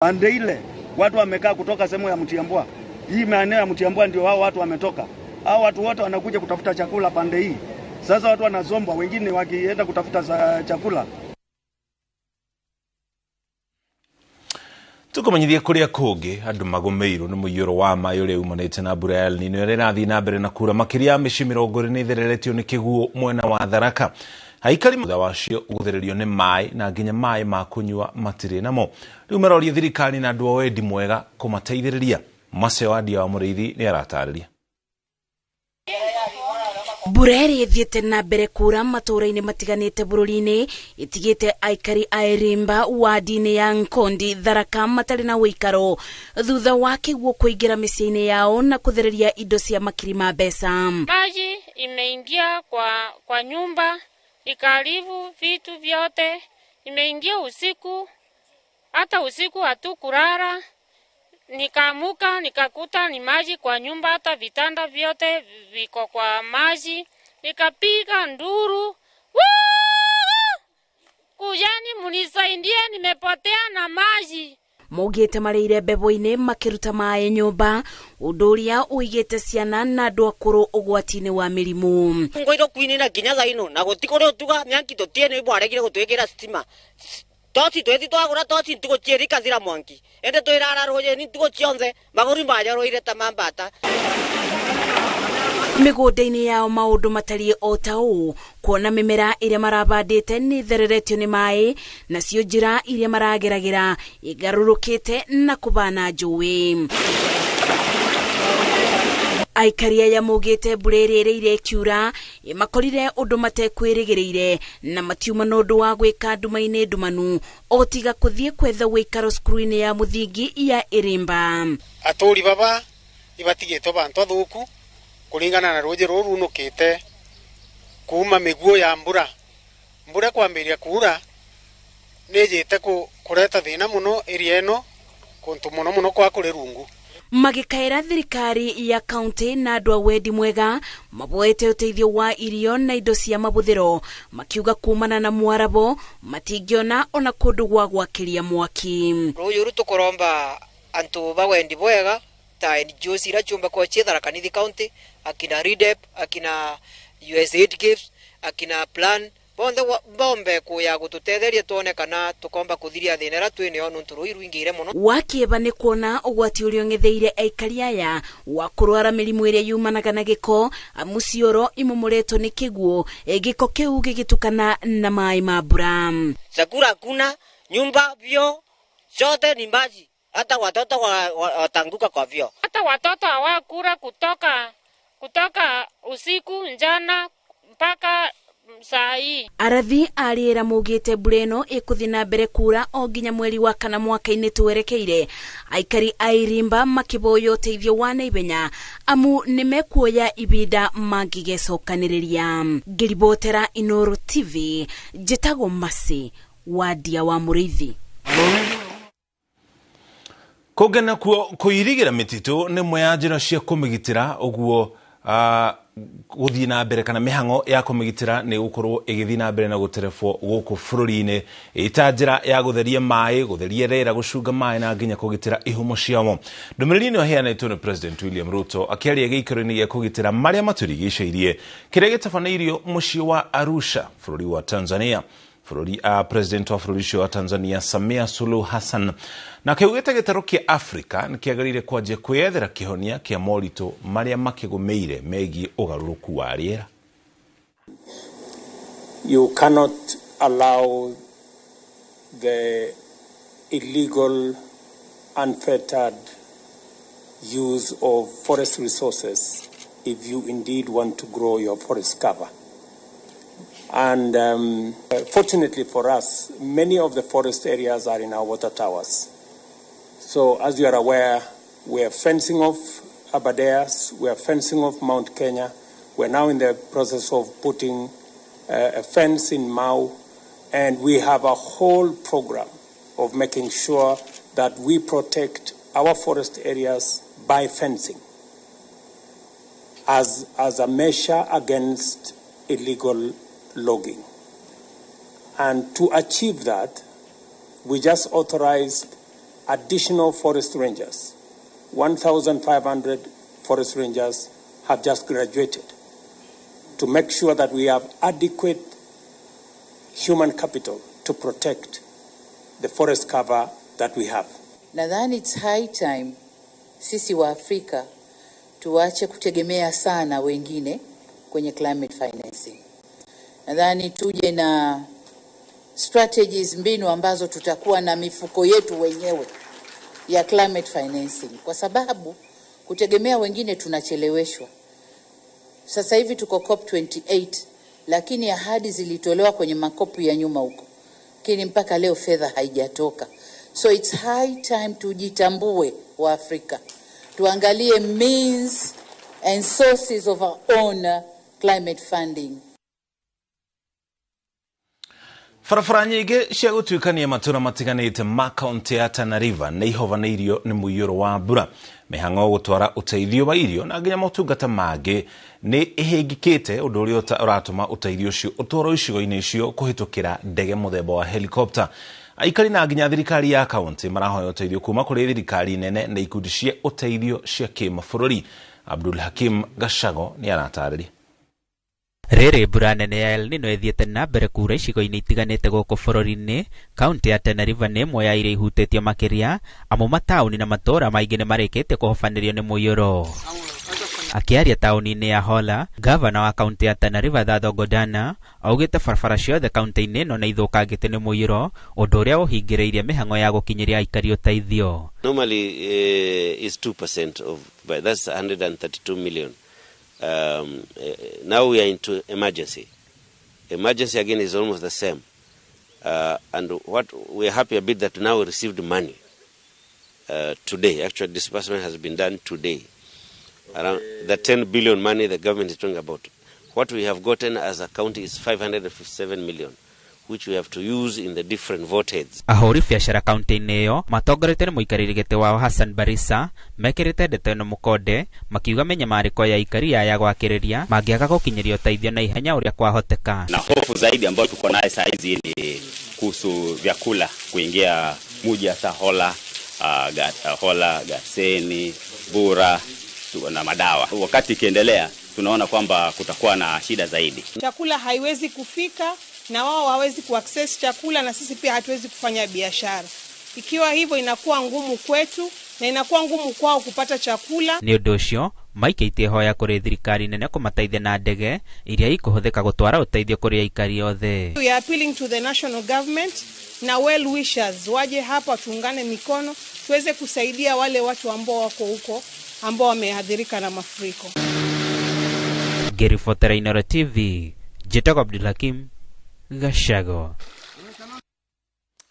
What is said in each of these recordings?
Pande ile watu wamekaa kutoka sehemu ya Mtiambwa. Hii maeneo ya Mtiambwa ndio hao watu wametoka. Hao watu wote wanakuja kutafuta chakula pande hii. Sasa watu wanazombwa, wengine wakienda kutafuta za chakula. Tukumenyithia kuria kungi andu magomeirwo ni muiyuro wa maĩ ũrĩa umanĩte na mbura ya El Nino ĩrĩa ĩrathiĩ na mbere na kura makĩria ya mĩciĩ 20 nĩ ĩthereretio nĩ kĩguũ mwena wa Tharaka. Aikari thutha wacio gũthererio nĩ maĩ na nginya maĩ ma kũnyua matirĩ namo. Rĩu maroria thirikari na andũ a wendi mwega kũmateithĩrĩria. Maceo Wandia wa Mũrĩithi nĩ aratarĩria. Mbura ĩrĩa ĩthiĩte na mbere kura matũũra-inĩ matiganĩte bũrũri-inĩ ĩtigĩte aikari a Irimba wadi-inĩ ya Nkondi Tharaka matarĩ na ũikaro thutha wa kĩguũ kũingĩra mĩciĩ-inĩ yao na kũthereria indo cia makiri ma mbeca. Maji imeingia kwa nyumba ikaharibu vitu vyote, imeingia usiku, hata usiku hatukulala. Nikaamuka nikakuta ni maji kwa nyumba, hata vitanda vyote viko kwa maji. Nikapiga nduru, wuu! Kujani munisaidie, nimepotea na maji. Maugĩte marĩire mbebo-inĩ makĩruta maĩ nyũmba, ũndũ ũrĩa ũigĩte ciana na andũ akũrũ ũgwati-inĩ wa mĩrimũ. Ngoiro kuinina nginya thaa ino na gũtikũrĩ ũtuga mĩanki tũtie nĩ mwaregire gũtwĩkĩra sitima. Toci twethi twagũra toci ntugo cieri kathira mwanki ende twirara rũĩ ni ntugo cionthe magũri manyaroire ta mambata. Mĩgũnda-inĩ yao maũndũ matariĩ o ta ũũ, kuona mĩmera ĩrĩa marabandĩte nĩ ĩthereretio nĩ maĩ, nacio njĩra iria marageragĩra igarũrũkĩte na kũbana njũĩ. Aikari aya maugĩte mbura ĩrĩa ĩrĩire ĩkiura ĩmakorire ũndũ matekwĩrĩgĩrĩire na matiuma na ũndũ wa gwĩka nduma-inĩ ndumanu o tiga kũthiĩ kwetha ũikaro cukuru-inĩ ya mũthingi ya Irimba. Atũri baba ibatigĩtwo bantu athuku kuringana na rũĩ rũrũ runũkĩte kuma mĩguũ ya mbura. Mbura kwambĩrĩria kura nĩnjĩte kũreta thĩna mũno ĩria ĩno kũntũ mũno mũno kwa kũrĩ rungu. Magĩkaĩra thirikari ya kaunti na andũ a wendi mwega maboete ũteithio wa irio na indo cia mabũthĩro, makiuga kumana na mwarabo matingĩona ona kũndũ gwa gwakĩria mwaki. Rũĩ rũrũ tũkũromba antũ ba wendi mwega ta NGOs ira chumba kwa chie Tharaka Nithi County, akina REDEP, akina USAID Gifts, akina Plan, bonthe bombe kuya gututetheria tuone kana tukomba kuthiria thina ira twinio nuntu rui ruingire muno. Wakieba ni kuona ugwati uria ung'etheire aikari aya wa kurwara mirimu iria yumanaga na giko, amu cioro imomoretwo ni kiguo, giko kiu gigitukana na mai ma mbura. Chakula hakuna, nyumba vyo zote ni maji, hata watoto watanguka kwa vyo. Hata watoto hawakula kutoka usiku njana mpaka saa hii. Arathi a rĩera maugĩte mbura ĩno ĩkũthiĩ na mbere kura o nginya mweri wa kana mwaka-inĩ twerekeire. Aikari a Irimba makĩboywo ũteithio wa naihenya amu nĩmekuoya ibinda mangĩgecokanĩrĩria. Ngĩribotera Inooro TV, njĩtagwo Mercy Wandia wa Mũrĩithi. Kũngĩ nakuo kũirigĩra mĩtitũ nĩ ĩmwe ya njĩra cia kũmĩgitĩra ũguo gũthiĩ na mbere kana mĩhang'o ya kũmĩgitĩra nĩ gũkorwo ĩgĩthiĩ na mbere na gũterebwo gũkũ bũrũri-inĩ ĩta njĩra ya gũtheria maĩ, gũtheria rĩera, gũcunga maĩ na nginya kũgitĩra ihumo ciamo. Ndũmĩrĩri ĩno ĩheanĩtwo nĩ President William Ruto akĩaria gĩikaro-inĩ gĩa kũgitĩra marĩa matũrigicĩirie kĩrĩa gĩtabanĩirio mũciĩ wa Arusha bũrũri wa Tanzania. Bũrũri President wa bũrũri ũcio wa Tanzania Samia Suluhu Hassan na kĩugĩte gĩtarũ kĩa Afrika nĩ kĩagĩrĩire kwanjia kwĩyethera kĩhonia kĩa moritũ marĩa makĩgũmĩire megiĩ ũgarũrũku wa rĩera. You cannot allow the illegal, unfettered use of forest resources if you indeed want to grow your forest cover. And fortunately for us, many of the forest areas are in our water towers. So as you are aware, we are fencing off Aberdares, we are fencing off Mount Kenya. We are now in the process of putting a fence in Mau, and we have a whole program of making sure that we protect our forest areas by fencing as a measure against illegal logging. And to achieve that, we just authorized additional forest rangers. 1,500 forest rangers have just graduated to make sure that we have adequate human capital to protect the forest cover that we have. Nadhani it's high time sisi wa Afrika tuache kutegemea sana wengine kwenye climate financing. Nadhani tuje na strategies, mbinu ambazo tutakuwa na mifuko yetu wenyewe ya climate financing, kwa sababu kutegemea wengine tunacheleweshwa. Sasa hivi tuko COP28, lakini ahadi zilitolewa kwenye makopu ya nyuma huko, lakini mpaka leo fedha haijatoka. So it's high time tujitambue wa Afrika, tuangalie means and sources of our own climate funding. Barabara nyingĩ cia gũtuĩkania matũra matiganĩte ma kaũntĩ ya Tana River nĩ ihovanĩirio nĩ mũiyũro wa mbura. Mĩhang'o gũtwara ũteithio wa irio na nginya motungata mangĩ nĩ ĩhĩngĩkĩte, ũndũ ũrĩa ũratũma ũteithio ũcio ũtwarwo icigo-inĩ icio kũhĩtũkĩra ndege mũthemba wa helicopter. Aikari na nginya thirikari ya kaũntĩ marahoya ũteithio kuma kũrĩ thirikari nene na ikundi cia ũteithio cia kĩmabũrũri. Abdul Hakim Gacago nĩ aratarĩria. Rĩrĩ mbura nene ya El Nino ĩthiĩte na mbere kura icigo-inĩ itiganĩte gũkũ bũrũri-inĩ, kaũntĩ ya Tana River nĩ ĩmwe ya iria ihutĩtio makĩria, amu mataũni na matũũra maingĩ nĩ marĩkĩtie kũhobanĩrio nĩ mũiyũro. Akĩaria taũni-inĩ ya Hola, gavana wa kaũntĩ ya Tana River Thatho Godana augĩte barabara ciothe kaũntĩ-inĩ ĩno nĩ ithũkangĩte nĩ mũiyũro, ũndũ ũrĩa ũhingĩrĩirie mĩhang'o ya gũkinyĩria aikari ũteithio. Normally is 2% of, but that's 132 million. Now we are into emergency. Emergency again is almost the same. And what we are happy a bit that now we received money today. Actually, disbursement has been done today. Around the 10 billion money the government is talking about. What we have gotten as a county is 557 million, which we have to use in the different vote heads. Ahũri biacara kaũntĩ-inĩ ĩyo matongoretio nĩ mũikarĩri gĩtĩ wao Hassan Barisa mekĩrĩte ndeto ĩno mũkonde, makiuga mĩnyamarĩko ya aikari aya gwakĩrĩria mangĩaga gũkinyĩria ũteithio na ihenya ũrĩa kwahoteka. Na hofu zaidi ambayo tuko naye saa hizi ni kuhusu vyakula kuingia muji, hasa Hola, Hola, Gaseni, Bura na madawa. Wakati ikiendelea tunaona kwamba kutakuwa na shida zaidi. Chakula haiwezi kufika na wao hawezi kuaccess chakula, na sisi pia hatuwezi kufanya biashara. Ikiwa hivyo inakuwa ngumu kwetu na inakuwa ngumu kwao kupata chakula. Nĩ ũndũ ũcio maikĩtie hoya kũrĩ thirikari nene kũmateithia na ndege iria ikũhũthĩka gũtwara ũteithio kũrĩ aikari othe. We are appealing to the national government na well wishers waje hapa, tuungane mikono tuweze kusaidia wale watu ambao wako huko ambao wameathirika na mafuriko. Ngĩribotera Inooro TV, njĩtagwo Abdul Hakim Gacago.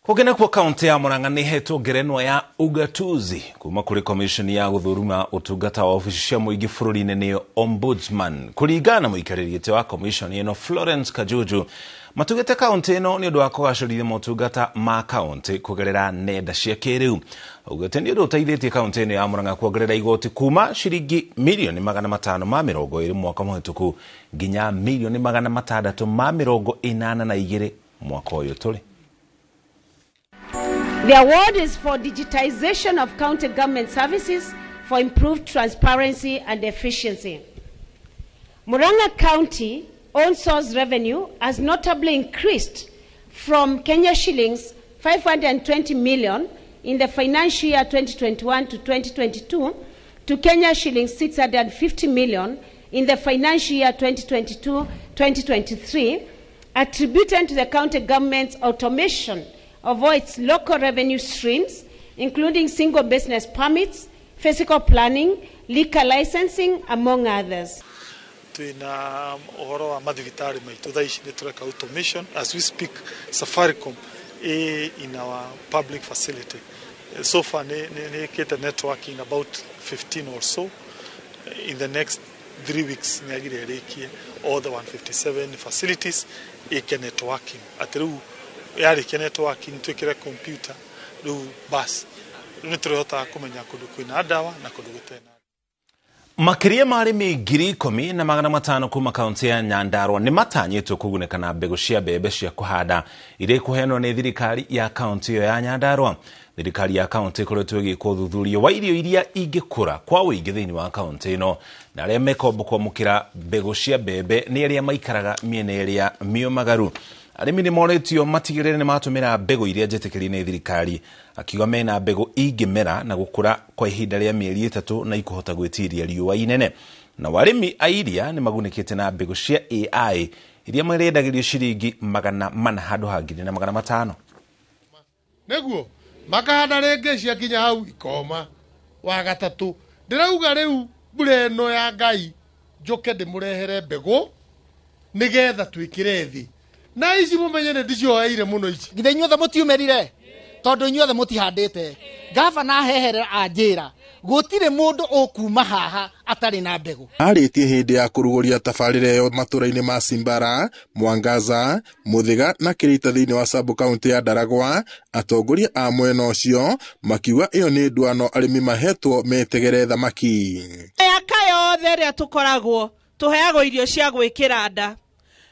Kũngĩ nakuo kaũntĩ ya Murang'a nĩ ĩhetwo ngerenwa ya ugatuzi kuma kũrĩ commission ya gũthũruma ũtungata wa obici cia mũingĩ bũrũri-inĩ nĩyo Ombudsman. Kũringana na mũikarĩri gĩtĩ wa commission ĩno Florence Kajuju, matugĩte kaũntĩ ĩno nĩ ũndũ wa kũgacĩrithia motungata ma kaũntĩ kũgerera nenda cia kĩrĩu. Augĩte nĩ ũndũ ũteithĩtie kaũntĩ ĩno ya Murang'a kuongerera igoti kuma ciringi mirioni 520 mwaka mũhĩtũku nginya mirioni 682 mwaka ũyũ tũrĩ. The award is for digitization of county government services for improved transparency and efficiency. Murang'a County own source revenue has notably increased from Kenya shillings 520 million in the financial year 2021 to 2022 to Kenya shillings 650 million in the financial year 2022-2023, attributed to the county government's automation of all its local revenue streams, including single business permits, physical planning, liquor licensing, among others. Twina ũhoro wa mathibitari maitũ thaa ici nĩ tũreka automation. As we speak, Safaricom in our public facility so far nĩ ĩkĩte networking about 15 or so. In the next 3 weeks nĩ agire ĩrĩkie all the 157 facilities ĩke networking, atĩ rĩu yarĩkia networking twĩkĩre computer rĩu bas rĩu nĩ tũrĩhotaga kũmenya kũndũ kwĩna ndawa na kũndũ gũtarĩ na. Makiria ma arĩmi 10,500 kuma kaunti ya Nyandarua nĩ matanyĩtwo kũgunĩka na mbegũ cia mbembe cia kũhanda iria ikũheanwo nĩ thirikari ya kaunti ĩyo ya Nyandarua. Thirikari ya kaunti ĩkoretwo ĩgĩka ũthuthuria wa irio iria ingĩkũra kwa ũingĩ thĩinĩ wa kaunti ĩno, na arĩa mekombo kwamũkĩra mbegũ cia mbembe nĩ arĩa maikaraga mĩena ĩrĩa mĩũmagaru. Arĩmi nĩ morĩtio matigĩrĩre nĩ matũmĩra mbegũ iria njĩtĩkĩrie nĩ thirikari, akiuga mena mbegũ ingĩmera na gũkũra kwa ihinda rĩa mĩeri 3 na ikũhota gwĩtiria riũa inene. Na arĩmi a iria nĩ magunĩkĩte na mbegũ cia AI iria marendagĩrio ciringi 400 handũ ha 1,500. Nĩguo makahanda rĩngĩ ciakinya hau ikoma wa gatatũ. Ndĩrauga rĩu mbura ĩno ya Ngai njoke ndĩmũrehere mbegũ nĩgetha twĩkĩre thĩ. Na ici mumenye nĩ ndicioeire mũno ici. Githĩ inyuothe mũtiumĩrire tondũ inyuothe mũtihandĩte. Gavana aheherera anjĩra gũtirĩ mũndũ ũkuma haha atarĩ na mbegũ. Arĩtie hĩndĩ ya kũrugũria tabarĩra ĩyo matũra-inĩ ma Simbara, Mwangaza, Mũthĩga na Kĩrĩita thĩinĩ wa sub county ya Ndaragwa. Atongoria a mwena ũcio makiuga ĩyo nĩ ndwano arĩmi mahetwo metegere thamaki. Mĩaka yothe ĩrĩa tũkoragwo tũheagwo irio cia gwĩkĩra nda,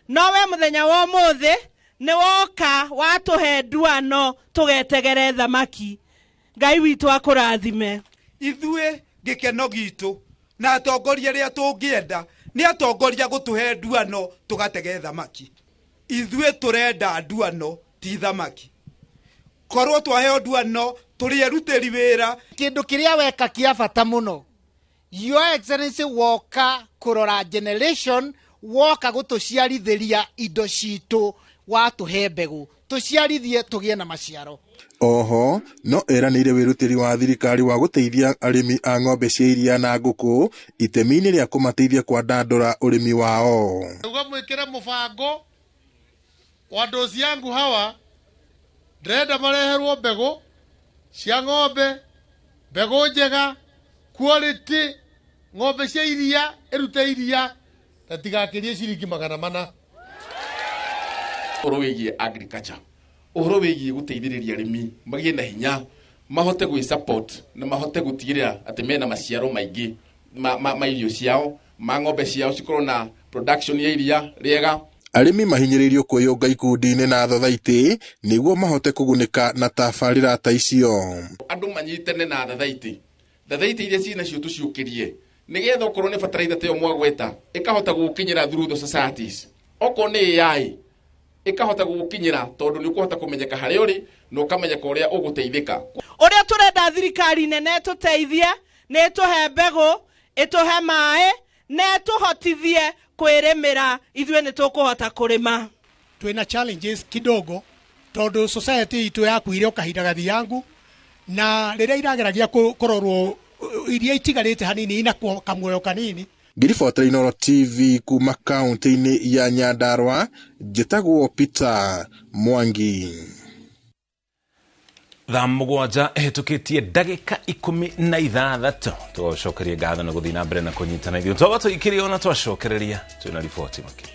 no we mũthenya wa ũmũthĩ nĩ woka watũhe nduano tũgetegere thamaki. Ngai witũ akũrathime. Ithuĩ gĩkeno gitũ na atongoria arĩa tũngĩenda nĩ atongoria gũtũhe nduano tũgatege thamaki. Ithuĩ tũrenda nduano ti thamaki. Korwo twaheo nduano tũrĩ erutĩri wĩra. Kĩndũ kĩrĩa weka kĩa bata mũno, Your Excellency, woka kũrora generation, woka gũtũciarithĩria indo citũ, watũhe mbegũ tũciarithie tũgĩe na maciaro. Oho no eranĩire wĩrutĩri wa thirikari wa gũteithia arĩmi a ng'ombe cia iria na ngũkũ itemi-inĩ rĩa kũmateithia kwandandũra ũrĩmi wao. Uga mwĩkĩre mũbango wa ndozi yangu hawa, ndĩrenda mareherwo mbegũ cia ng'ombe, mbegũ njega, quality, ng'ombe cia iria ĩrute iria na tigakĩrie ciringi 400. Ũhoro wĩgiĩ agriculture, ũhoro wĩgiĩ gũteithĩrĩria arĩmi magĩe na hinya, mahote gwĩ support na mahote gũtigĩrĩra atĩ mena maciaro maingĩ ma irio ciao, ma ng'ombe ciao cikorwo na production ya iria rĩega. Arĩmi mahinyĩrĩirio kwĩyũnga ikundi-inĩ na thothaitĩ nĩguo mahote kũgunĩka na tabarĩra ta icio. Andũ manyitane na thathaitĩ, thathaitĩ iria ciĩnacio tũciũkĩrie nĩgetha okorwo nĩ bataraitha ta ĩyo mwagweta ĩkahota gũgũkinyĩra through the societies, okorwo nĩ AI ĩkahota gũgũkinyĩra tondũ nĩ ũkũhota kũmenyeka harĩa ũrĩ na ũkamenyeka ũrĩa ũgũteithĩka. Ũrĩa tũrenda thirikari nene ĩtũteithie nĩ ĩtũhe mbegũ, ĩtũhe maĩ na ĩtũhotithie kwĩrĩmĩra. Ithuĩ nĩ tũkũhota kũrĩma. Twĩna challenges kidogo tondũ society itũ yakuire o kahinda gathiangu, na rĩrĩa irageragia kũrorwo iria itigarĩte hanini ina kamuoyo kanini. Ngiribotera Inooro TV kuma kaunti-inĩ ya Nyandarua, njĩtagwo Peter Mwangi. Thaa 7 ĩhĩtũkĩtie ndagĩka 16. Tũgacokeria ngatho na gũthiĩ na mbere na kũnyitana ithuĩ. Twaba tũikĩrie ona twacokereria twĩna riboti makĩria.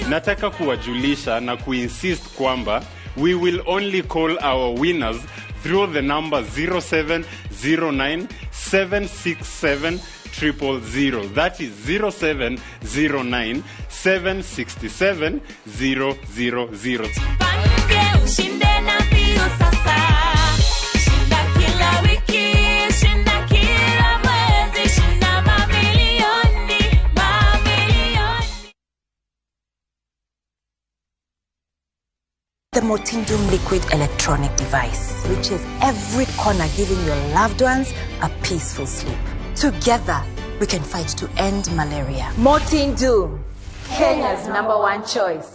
Nataka kuwajulisha na kuinsist kwamba we will only call our winners through the number 0709 767 000. That is 0709 767 000. The Mortindum liquid electronic device reaches every corner, giving your loved ones a peaceful sleep. Together, we can fight to end malaria. Mortindum, Kenya's #1 choice.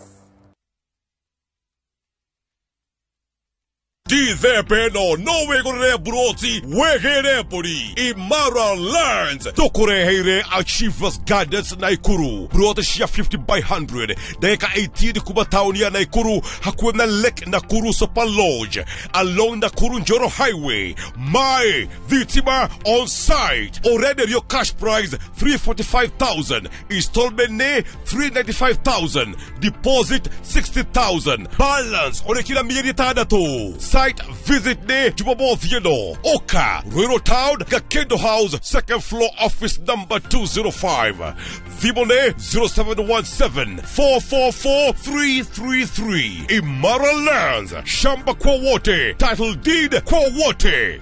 Ndithemba ĩno no wĩgũrĩre mburoti wĩgĩre mbũri. Imara Lands tũkũreheire Achievers Gardens Naikuru, mburoti cia 50 by 100 ndagĩka 18 kuma taũni ya Naikuru, hakuhĩ na Lake Nakuru Super Lodge along Nakuru Njoro Highway. Mai thitima on site, ũrenderio cash price 345,000, installment nĩ 395,000, deposit 60,000, balance ũrĩkira mĩeri 6. Site visit nĩ Jumamothi ĩno, ũka Ruiru Town, Gakindo House, second floor, office number 205. Thimũ nĩ 0717 444 333. Imara Lands, shamba kwa wote, title deed kwa wote.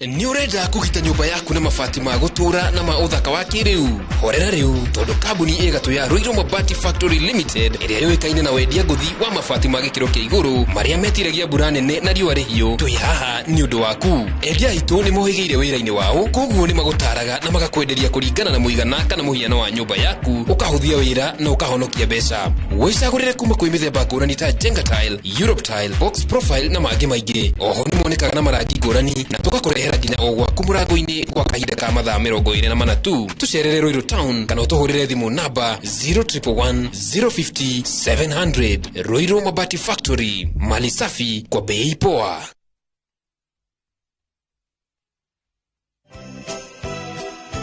Nĩ ũrenda kũgita nyũmba yaku na mabati ma gũtũũra na ma ũthaka wa kĩrĩu? Horera rĩu, tondũ kambuni ĩgatũ ya Ruiru Mabati Factory Limited ĩrĩa yũĩkaine na wendia ngũthi wa mabati ma gĩkĩro kĩa igũrũ marĩa metiragia mbura nene na riũa rĩhiũ, twĩ haha nĩ ũndũ waku. Endia aitũ nĩ mohĩgĩire wĩra-inĩ wao, koguo nĩ magũtaraga na magakwenderia kũringana na mũigana kana mũhiano wa nyũmba yaku, ũkahũthia wĩra na ũkahonokia mbeca. Wĩcagũrĩre kuma kwĩ mĩthemba ngũrani ta Jenga Tile, Europe Tile, Box Profile na mangĩ maingĩ. Oho nĩ monekaga na marangi ngũrani na tũgakũrehera nginya o gwaku mũrango-inĩ gwa kahinda ka mathaa 24 tu. Tũcerere Ruiru Town kana ũtũhũrĩre thimũ namba 0111 050 700. Ruiru Mabati Factory, mali safi kwa bei poa.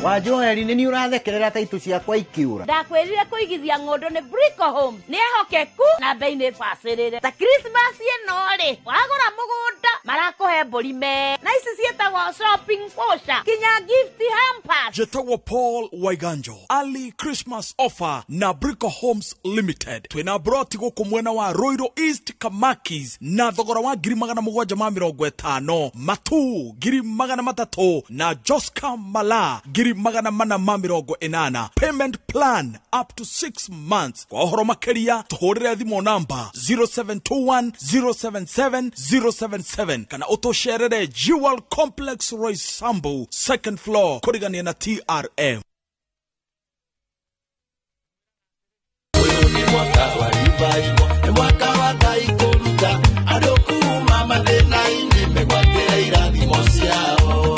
Wa Joeli, nĩ niĩ ũrathekerera ta itũ ciakwa ikiura. Ndakwĩrire kũigithia ng'ũndũ nĩ Brico Homes, nĩ ehokeku na bei nĩ bacĩrĩre. Ta Christmas ĩno rĩ, wagũra mũgũnda marakũhe mbũri me na ici ciĩtagwo shopping voucher kinya gift hampers. Njĩtagwo Paul Waiganjo. Early Christmas offer na Brico Homes Limited. Twĩna broti gũkũ mwena wa Ruiru East Kamakis na thogora wa 750,000, Matu 300,000 na Joska Mala 480,000. Payment plan up to 6 months. Kwa ũhoro makĩria tũhũrĩre thimũ namba 0721 077 077 kana ũtũcerere Jewel Complex Roysambu, second floor, kũrigania na TRM. Nĩ mwaka wa revival, nĩ mwaka wa Ngai kũruta andũ kuma mathĩna-inĩ megwatĩre irathimo ciao.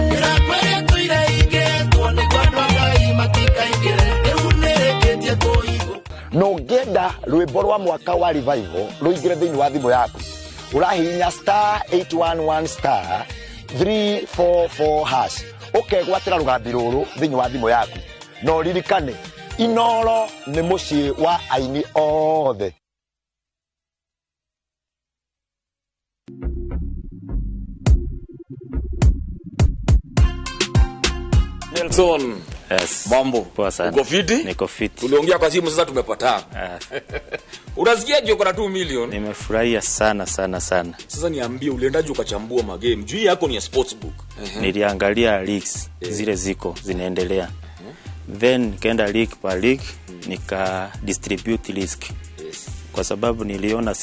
Mĩrango ĩrĩa tũire ĩingĩtwo nĩguo andũ a Ngai matikaingĩre, rĩu nĩrĩkĩtie kũhingwo. Na ũngĩenda rwĩmbo rwa mwaka wa revival rũingĩre thĩinĩ wa thimũ yaku, ũrahihinya star 811 star 344 hash, ũkegwatĩra rũgambi rũrũ thĩinĩ wa thimũ yaku. Na ũririkane, Inoro nĩ mũciĩ wa aini othe. Nelson. Yes. Mambo. Poa sana. Uko fiti? Niko fiti. Tuliongea kwa simu sasa tumepatana. Unasikiaje uko na 2 million? Nimefurahia sana sana sana. Sasa niambie, uliendaje ukachambua magame? Juu yako ni ya sportsbook. Niliangalia leagues zile ziko zinaendelea. Then nikaenda league per league, nika distribute risk. Yes. Kwa sababu niliona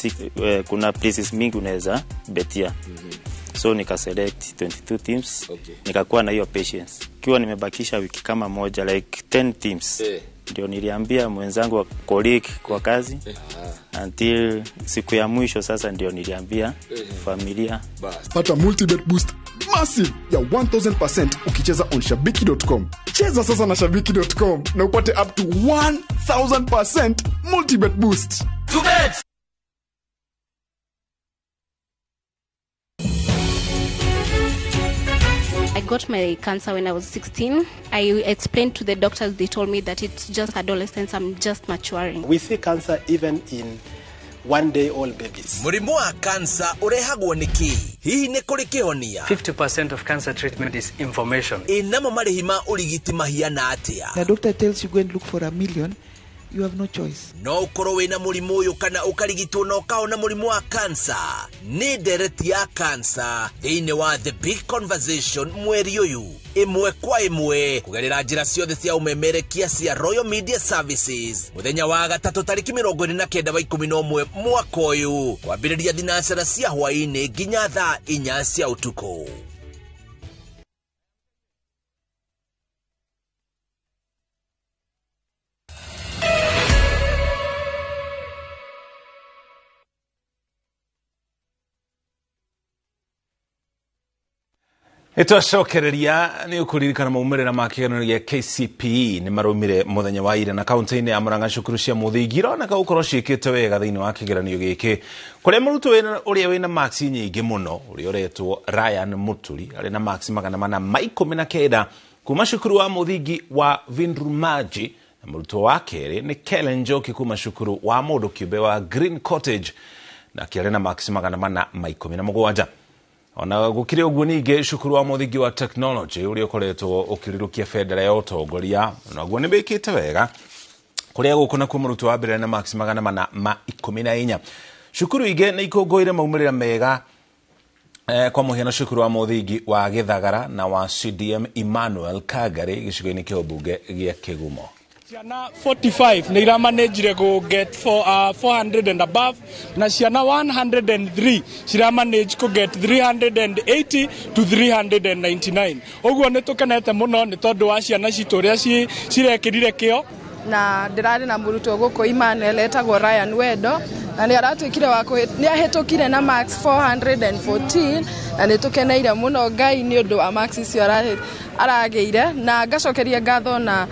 kuna places mingi unaweza betia. So nika select 22 teams. Okay. Nikakuwa na hiyo patience. Kiwa nimebakisha wiki kama moja, like 10 teams. Ndio niliambia mwenzangu wa colleague kwa kazi. Until siku ya mwisho sasa ndio niliambia familia. Pata multibet boost massive ya 1000% ukicheza on shabiki.com. Cheza sasa na shabiki.com na upate up to 1000% multibet boost. To bet. I got my cancer when I was 16. I explained to the doctors, they told me that it's just adolescence, I'm just maturing. We see cancer even in one-day-old babies. Mũrimũ wa kansa ũrehagwo nĩ kĩ? Hihi nĩ kũrĩ kĩhonia? 50% of cancer treatment is information. Ĩ namo marĩhi ma ũrigiti mahiana atĩa? The doctor tells you go and look for $1 million. You have no choice. No ũkorwo wĩna mũrimũ ũyũ kana ũkarigitwo na ũkahona mũrimũ wa kansa. Nĩ ndereti ya kansa thĩinĩ wa The Big Conversation mweri ũyũ, ĩmwe kwa ĩmwe kũgerera njĩra ciothe cia ũmemerekia cia Royal Media Services, mũthenya wa gatatũ tarĩki 29 wa 11 mwaka ũyũ, kwambĩrĩria thinacara cia hwaĩ-inĩ nginya thaa 4 cia ũtukũ. Nĩtwacokereria nĩ ũkũririkana maumĩrĩra ma kĩgeranio gĩa KCPE nĩ maraumire mũthenya wa ira na kaunti-inĩ ya Murang'a cukuru cia mũthingi ironeka gũkorwo ciĩkĩte wega thĩinĩ wa kĩgeranio gĩkĩ kũrĩa mũrutwo ũrĩa wĩna marks nyingĩ mũno ũrĩa ũretwo Ryan Muturi arĩ na marks 419 kuma cukuru wa mũthingi wa Vindrumaji na mũrutwo wa kerĩ nĩ Kellen Njoki kuma cukuru wa mũndũ kĩũmbe wa Green Cottage na kĩarĩ na marks 417. Ona gũkĩrĩ ũguo ningĩ cukuru wa mũthingi wa technology ũrĩa ũkoretwo ũkĩrirũkia bendera ya ũtongoria naguo nĩ wĩkĩte wega kũrĩa gũkũ nakuo mũrutwo wa mbere na marks 414. Cukuru ingĩ nĩ ikũngũĩire maumĩrĩra mega kwa mũhiano cukuru wa mũthingi wa Gĩthagara na wa CDM Emmanuel Kagari gĩcigo-inĩ kĩa ũmbunge gĩa Kĩgumo. Ciana 45 nĩ iramanagire go get 400 and above na ciana 103 ciramanage go get 380 to 399. Ũguo nĩ tũkenete mũno nĩ tondũ wa ciana citũ ũrĩa cirekĩrire kĩo. Na ndĩrarĩ na mũrutwo gũkũ Emmanuel etagwo Ryan Wendo na nĩ aratuĩkire wa nĩ ahĩtũkire na marks 414 na nĩ tũkeneire mũno Ngai nĩ ũndũ wa marks icio aragĩire na ngacokeria ngatho na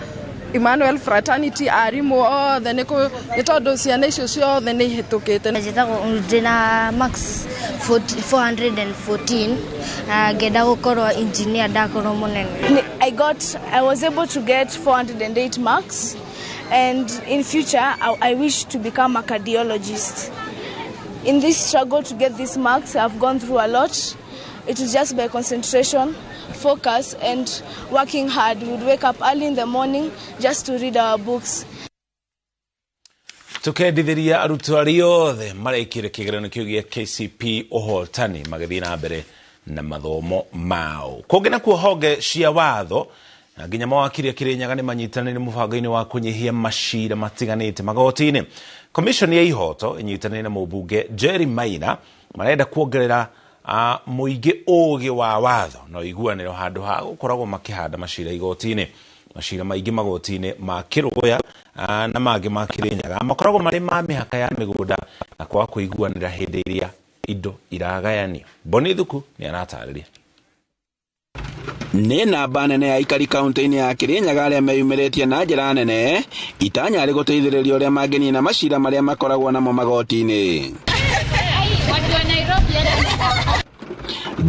Emmanuel Fraternity arimũ othe nĩ tondũ ciana icio ciothe nĩ ihĩtũkĩte. Njĩtagwo ndĩna marks 414 na ngenda gũkorwo engineer ndakorwo mũnene. I was able to get 408 marks and in future I wish to become a cardiologist. In this struggle to get these marks, I've gone through a lot. It is just by concentration, focus and working hard. We would wake up early in the morning just to read our books. Tukendithiria arutwo arĩa othe marekire kĩgeranio kĩu gĩa KCPE ũhotani magĩthiĩ na mbere na mathomo mao. Kũngĩ nakuo honge cia watho na nginya mawakiri a Kĩrĩnyaga nĩ manyitanĩire mũbango-inĩ wa kũnyihia macira matiganĩte magoti-inĩ. Commission ya ihoto ĩnyitanĩire na mũmbunge Jerry Maina marenda kuongerera mũingĩ ũgĩ wa watho na ũiguanĩro handũ ha gũkoragwo makĩhanda macira igoti-inĩ. Macira maingĩ magoti-inĩ ma Kĩrũgũya na mangĩ ma Kĩrĩnyaga makoragwo marĩ ma mĩhaka ya mĩgũnda na kwaga kũiguanĩra hĩndĩ ĩrĩa indo iragayanio. Boni Thuku nĩ aratarĩria. Nĩ namba nene ya aikari kaunti-inĩ ya Kĩrĩnyaga arĩa meyumĩrĩtie na njĩra nene itanya rĩ gũteithĩrĩria ũrĩa mangĩnina macira marĩa makoragwo namo magoti-inĩ.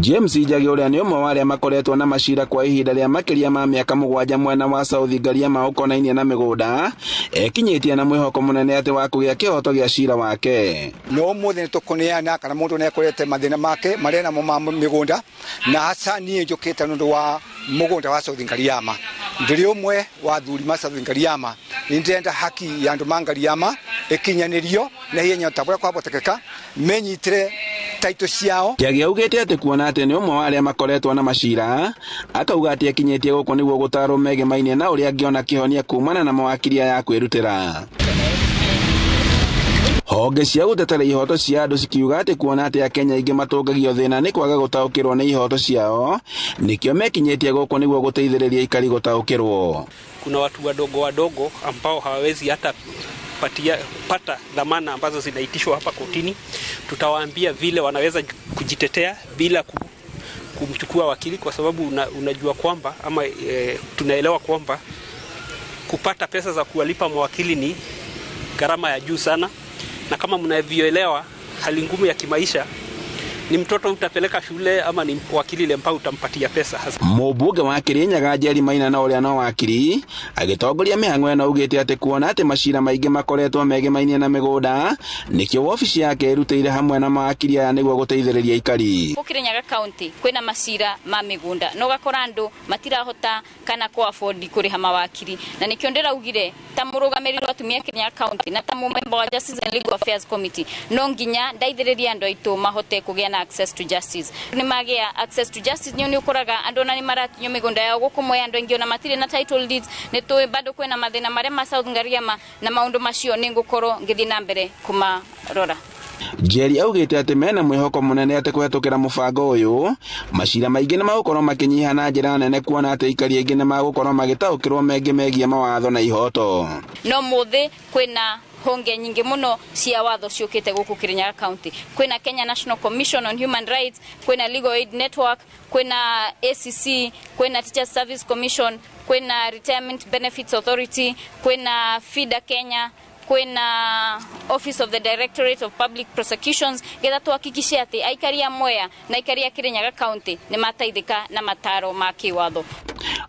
James Njagi ũrĩa nĩ ũmwe wa arĩa makoretwo na macira kwa ihinda rĩa makĩria ma mĩaka 7 mwena wa South Ngariama ũkonainie na mĩgũnda ekinyĩtie na mwĩhoko mũnene atĩ wa kũgĩa kĩhoto gĩa cira wake. No ũmũthĩ nĩ tũkũneana kana mũndũ nĩ akorete mathĩna make marĩa namo ma mĩgũnda na hasa niĩ njũkĩte nĩ ũndũ wa mũgũnda wa South Ngariama. Ndĩrĩ ũmwe wa athuri ma South Ngariama nĩ ndĩrenda haki ya andũ ma Ngariama ĩkinyanĩrio na ihenya ta ũrĩa kwahotekeka menyitĩre taito ciao. Njagi augĩte atĩ kuona atĩ nĩ ũmwe wa arĩa makoretwo na macira akauga atĩ akinyĩtie gũkũ nĩguo gũtarwo megemainie na ũrĩa angĩona kĩhonia kumana na mawakiri aya kwĩrutĩra. Honge cia gũtetera ihoto cia andũ cikiuga atĩ kuona atĩ Akenya aingĩ matũngagio thĩna nĩ kwaga gũtaũkĩrwo nĩ ihoto ciao nĩkĩo mekinyĩtie gũkũ nĩguo gũteithĩrĩria aikari gũtaũkĩrwo. Kuna watu wadogo wadogo ambao hawawezi hata pata dhamana ambazo zinaitishwa hapa kotini. Tutawaambia vile wanaweza kujitetea bila kumchukua wakili, kwa sababu unajua kwamba ama tunaelewa kwamba kupata pesa za kuwalipa mawakili ni gharama ya juu sana, na kama mnavyoelewa hali ngumu ya kimaisha, ni mtoto utapeleka shule ama ni wakili lempa utampatia pesa hasa. Mũmbunge wa Kĩrĩnyaga Jerry Maina na ũrĩa no wakiri agĩtongoria mĩhang'o ĩno augĩte atĩ kuona atĩ macira maingĩ makoretwo megemainie na mĩgũnda nĩkĩo wabici yake ĩrutĩire hamwe na mawakiri aya nĩguo gũteithĩrĩria aikari. Kĩrĩnyaga county kwĩna macira ma mĩgũnda no gakora andũ matirahota kana kũ afford kũrĩha mawakiri, na nĩkĩo ndĩraugire ta mũrũgamĩrĩri wa atumia Kĩrĩnyaga county na ta mũmemba wa Justice and Legal Affairs Committee no nginya ndeithĩrĩrie andũ aitũ mahote kũgĩa na access to justice. Nĩ magĩa access to justice nĩ ũkoraga andũ ona nĩ maratinyo mĩgũnda yao gũkũ Mwea, andũ aingĩ ona matirĩ na title deeds. Nĩ tũĩ bado kwĩna mathĩna marĩa ma South Ngariama na maũndũ macio nĩ ngũkorwo ngĩthiĩ na mbere kũmarora. Jerry augĩte atĩ mena mwĩhoko mũnene atĩ kũhetũkĩra mũbango ũyũ macira maingĩ nĩ magũkorwo makĩnyiha na njĩra nene kuona atĩ aikari aingĩ nĩ magũkorwo magĩtaũkĩrwo mengĩ megiĩ mawatho na ihoto. No mũthĩ kwĩna honge nyingĩ mũno cia watho ciũkĩte gũkũ Kirinyaga County. Kwĩna Kenya National Commission on Human Rights, kwĩna Legal Aid Network, kwĩna ACC, kwĩna Teachers Service Commission, kwĩna Retirement Benefits Authority, kwĩna FIDA Kenya, kwĩna Office of the Directorate of Public Prosecutions, getha tuhakikishe atĩ aikari a Mwea na aikari a Kirinyaga County nĩ mateithĩka na mataro ma kĩwatho.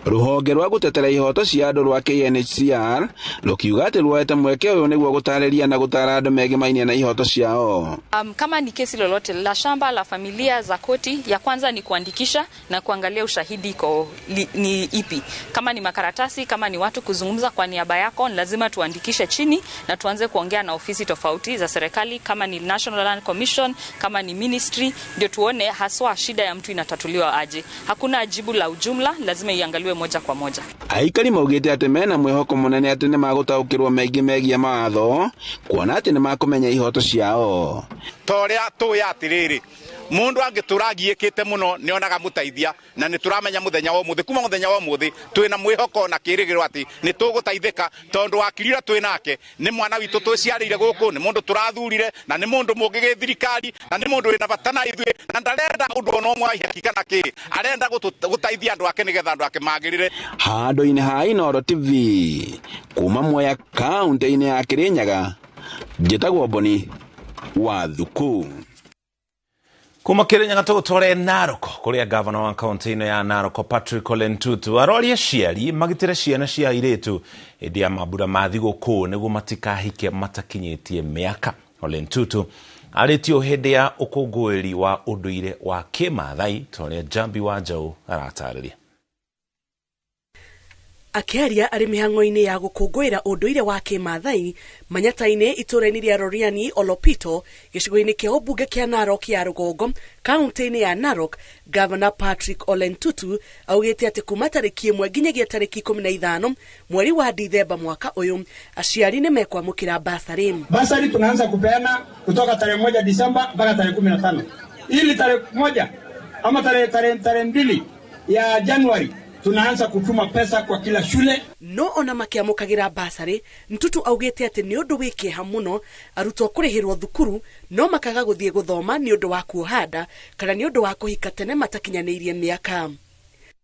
Ruhonge rwa gutetera ihoto cia andu rwa KNHCR rukiuga ati ruoete mweke uyu niguo gutariria na gutara andu megemainie na ihoto ciao. Kama ni kesi lolote la shamba la familia za koti, ya kwanza ni kuandikisha na kuangalia ushahidi iko ni ipi. Kama ni makaratasi, kama ni watu kuzungumza kwa niaba yako, lazima tuandikishe chini na tuanze kuongea na ofisi tofauti za serikali, kama ni National Land Commission, kama ni ministry, ndio tuone haswa shida ya mtu inatatuliwa aje. Hakuna jibu la ujumla, lazima iangaliwe moja kwa moja. Aikari maugite ati mena mwihoko munene ati ni magutaukirwo maingi megie mawatho kuona ati ni makumenya ihoto ciao. Ta uria tui atiriri, mundu angitura agiikite muno ni onaga muteithia, na ni turamenya muthenya wa umuthi, kuma muthenya wa umuthi twina mwihoko na kirigiro ati ni tuguteithika, tondu wakirira twi nake ni mwana witu twiciarire guku, ni mundu turathurire na ni mundu mungigi thirikari na ni mundu wina bata na ithuĩ, na ndarenda undu ona umwe wa ihaki kana ki, arenda guteithia andu ake nigetha andu ake magirire. Handu-inĩ ha Inooro TV kuma Mwea kaunti-inĩ ya Kirinyaga, njĩtagwo Boni wa Thuku. Kuma Kirinyaga tũgũtware Narok kũrĩa gavana wa kaunti ĩno ya Narok Patrick Ole Ntutu aroria aciari magitĩre ciana cia airĩtu hĩndĩ ya mambura ma thigũkũ nĩguo matikahike matakinyĩtie mĩaka. Ole Ntutu arĩtio hĩndĩ ya ũkũngũĩri wa ũndũire wa kĩmathai ta ũrĩa Jambi wa Njaũ aratarĩria. Akĩaria arĩ mĩhang'o-inĩ ya gũkũngũĩra ũndũire wa kĩmathai Manyata-inĩ itũũra-inĩ rĩa Roriani Olopito gĩcigo-inĩ kĩa ũmbunge kĩa Narok ya rũgongo kaunti-inĩ ya Narok, Governor Patrick Ole Ntutu augĩte atĩ kuma tarĩki 1 nginyagia tarĩki 15 mweri wa Dithemba mwaka ũyũ aciari nĩ mekwamũkĩra basarĩ. Basari tunaanza kupeana kutoka tarehe 1 Disemba mpaka tarehe 15, ili tarehe 1 ama tarehe 2 ya Januari tunaanza kutuma pesa kwa kila shule. No ona makiamukagira basarĩ, Ntutu augĩte atĩ nĩ ũndũ wĩ kĩeha mũno arutwo kũrĩhĩrwo thukuru no makaga gũthiĩ gũthoma nĩ ũndũ wa kuoha nda kana nĩ ũndũ wa kũhika tene matakinyanĩirie mĩaka.